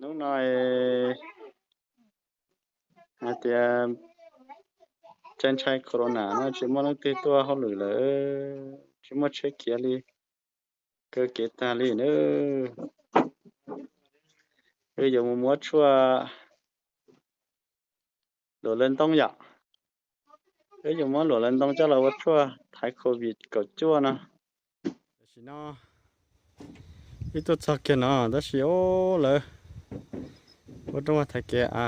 Hnub no hais tias ntshai ntshai corona no tsis muaj leej twg tuaj hauj lwm lawm, tsis muaj tsheb khiav li, kaw kev tag li na. Wb yuav mus muab tshuaj luam lawv ntoo yom. Wb yuav muab luam lawv ntoo coj los ua tshuaj thaiv covid kaum cuaj no. Tam sim no wb tuaj txog kiag no tab sis o lawv ua roob thaiv kev a.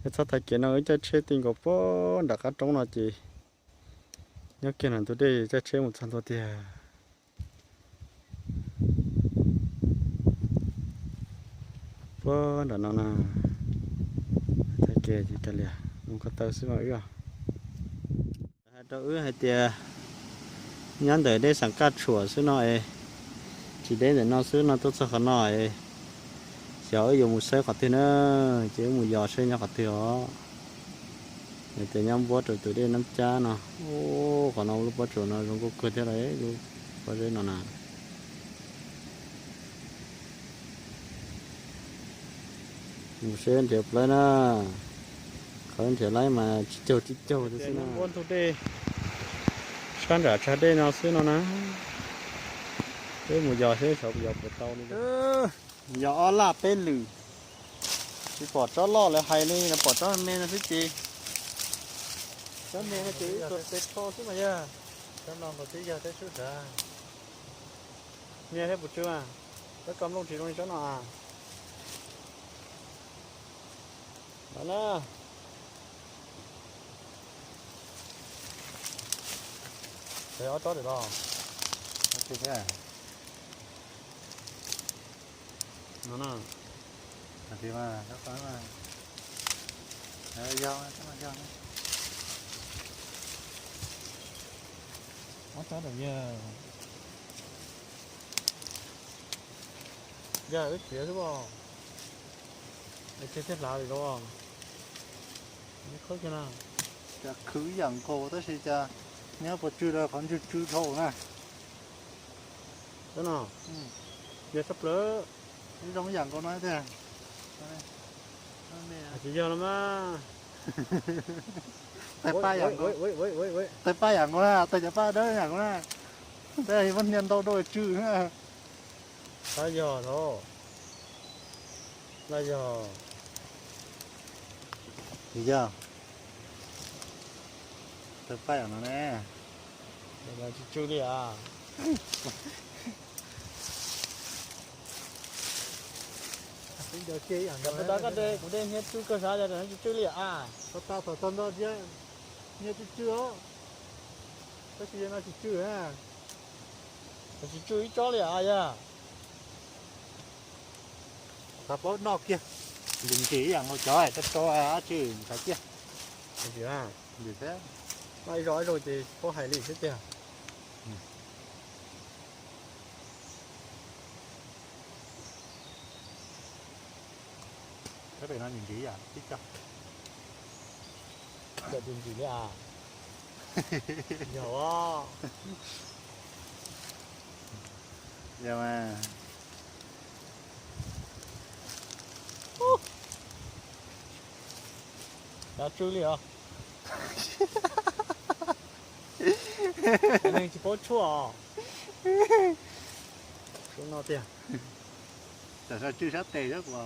Wb txhob thaiv kev no wb caij tsheb ti nkaus puag nram qab roob no ces nyob kiag no ntug dej caij tsheb mus txog ntua tiag. Puag nram no na, thaiv kev ces cia li mus ko taw xwb mas wb os. Hais rau wb hais tias nyob ntawm dej Xeem Kaj Tshuam xwb no es, tsis deb ntawm no xwb no tuaj txog qhov no es, xyov wb yuav mus saib qhov twg na, ces wb mus yos saib nyob qhov twg os. Hais tias nyob npuab rau tus dej Nab Cab no, qhov no lub pob tsuas no zoo nkauj kawg thiab lawm, lub pob zeb no na. Mus saib nrhiav plawb na, qhov nrhiav laib mas tsis caug tsis caug xwb na. Npuab ntug dej sab nram tsag dej no xwb no na. Peb mus yos seb xyov yos puas tau li. Yog ob laj peb lwm, tsis pom tsob loj lawv hais li, pom tsob me no xwb ces. Tsob me no ces ib tug pes rho xwb mas yog. Tsob no nkaus twb yog teb sub nrad. Nias thiab puas tsw mas, tsob ko nplooj tsis zoo li tsob no a. Los na. Ob tsob lawm los. No na. Yog, yog. Ob tsob lawm yog. Yog wb khiav xwb os. Ces thiaj hlav li los. Khwb kiag na. Cas khwv ib yam nkaus tab sis cas nyob puas tsw rau qhov ntswg tsw dhau na. Tsob no. Yog tshaj plaws. Zoo ib yam nkaus no tiag. Tsis yog los mas. Tawg paj yam nkaus. Tawg paj yam nkaus na, tawg cov paj dawb yam nkaus na. Tawg muab hnia ntau rau tsw na. Xav yog thaum laj yog. Tsis yog. Tawg paj yam no ne. Tsis tsw li as. Puas tas koj de kuv de hnia tsw kawg sav, tsis tsw li as. Puas tas thaum txog nto thiab, hnia tsw tsw os. Tab sis no tsis tsw na. Tsis tsw ib tsob li as yog. Xav paub noj kiag. Ntim ntim ib yam nkaus cov rau rau dab tsi ntxhais ciaj. Ntim thiab. Noj ib zaug ib zaug ces paub hais li xwb tiag. Pem no ntim ntim ib yam tib co. Cov tus ntsim li as. Yog. Yog mas. Cov tsw li os. Neeg tsis paub tshuaj os. Tshuaj no tiag. Tam no tsw sab tes xwb kuv.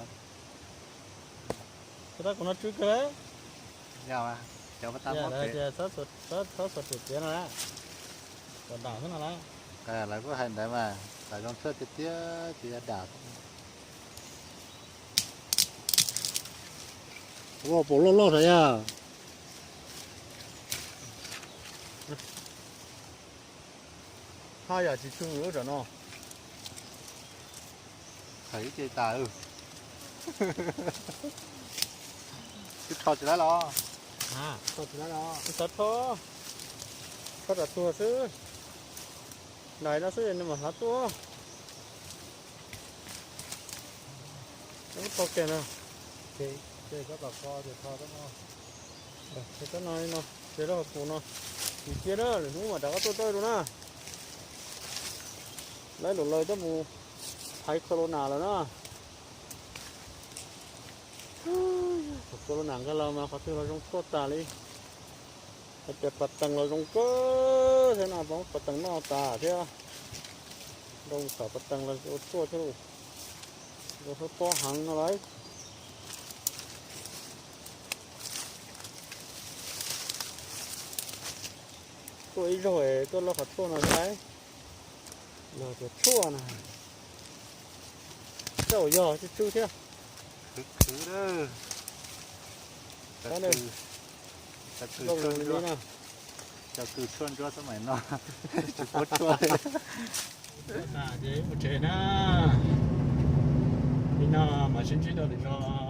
Kuv tab kuv no tsw kawg. Yog, cov pas tas mob pem. Txhob xuas riam tiav no na. Kom dam xwb no na. Lawv kuj hais ntawd mas, tas zoo tshuaj tiag tiag ces yog dam. Ua puas loj loj sav yog. Haj yam tsis tsw ub tam no. Hais ib ce tas. Twb rho tsis laib los? Rho tsis laib los? Tsis xav rho. Rho tsam tuag xwb. Nais no xwb nws mam hlav tuaj. Tau kiag na. Ces koj tom ko ces rho tau no. Ces tsob no li no, ces rau hauv paus no. Nim cia na, lwm hnub mam rov qab tuaj txawj dua na. Laib lawm lawv coj mus Hais txhua lub nas lawm na. Txhua lub nas nkag los mas qhov twg los zoo tshuaj tas li. Hais tias pas tees los zoo kawg thiab no, poob pas tees noj tas thiab. Nroo tom pas tees los ua tshuaj thiab lauj. Ua tshuaj pob heev no lauj. Tuaj ib zaug es tuaj loj qhov tshuaj no thiab lauj. Los cov tshuaj na. Tej zaum yog tsw tsw thiab. Khwv khwv lawm. Cov kws, cov kws tshuaj ntsuab, cov kws tshuaj ntsuab xab maim no tsis pub tshuaj li. Mus tsev na. Li no mam sib ntsib rau lwm zaus.